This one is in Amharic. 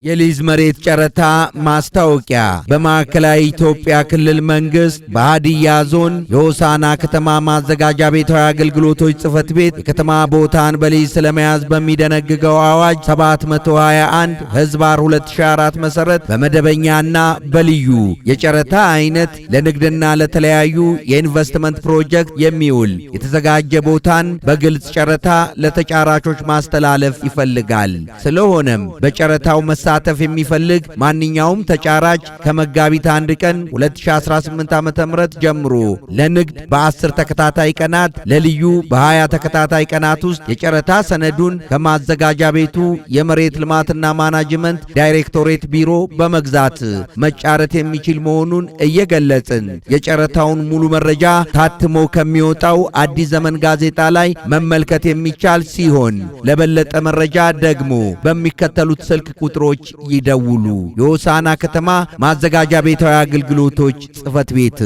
የሊዝ መሬት ጨረታ ማስታወቂያ። በማዕከላዊ ኢትዮጵያ ክልል መንግስት በሃዲያ ዞን የሆሳና ከተማ ማዘጋጃ ቤታዊ አገልግሎቶች ጽሕፈት ቤት የከተማ ቦታን በሊዝ ስለመያዝ በሚደነግገው አዋጅ 721/2004 መሠረት በመደበኛና በልዩ የጨረታ አይነት ለንግድና ለተለያዩ የኢንቨስትመንት ፕሮጀክት የሚውል የተዘጋጀ ቦታን በግልጽ ጨረታ ለተጫራቾች ማስተላለፍ ይፈልጋል። ስለሆነም በጨረታው መሳተፍ የሚፈልግ ማንኛውም ተጫራች ከመጋቢት 1 ቀን 2018 ዓ.ም ጀምሮ ለንግድ በ10 ተከታታይ ቀናት፣ ለልዩ በ20 ተከታታይ ቀናት ውስጥ የጨረታ ሰነዱን ከማዘጋጃ ቤቱ የመሬት ልማትና ማናጅመንት ዳይሬክቶሬት ቢሮ በመግዛት መጫረት የሚችል መሆኑን እየገለጽን፣ የጨረታውን ሙሉ መረጃ ታትሞ ከሚወጣው አዲስ ዘመን ጋዜጣ ላይ መመልከት የሚቻል ሲሆን፣ ለበለጠ መረጃ ደግሞ በሚከተሉት ስልክ ቁጥሮች ይደውሉ። የሆሳና ከተማ ማዘጋጃ ቤታዊ አገልግሎቶች ጽሕፈት ቤት።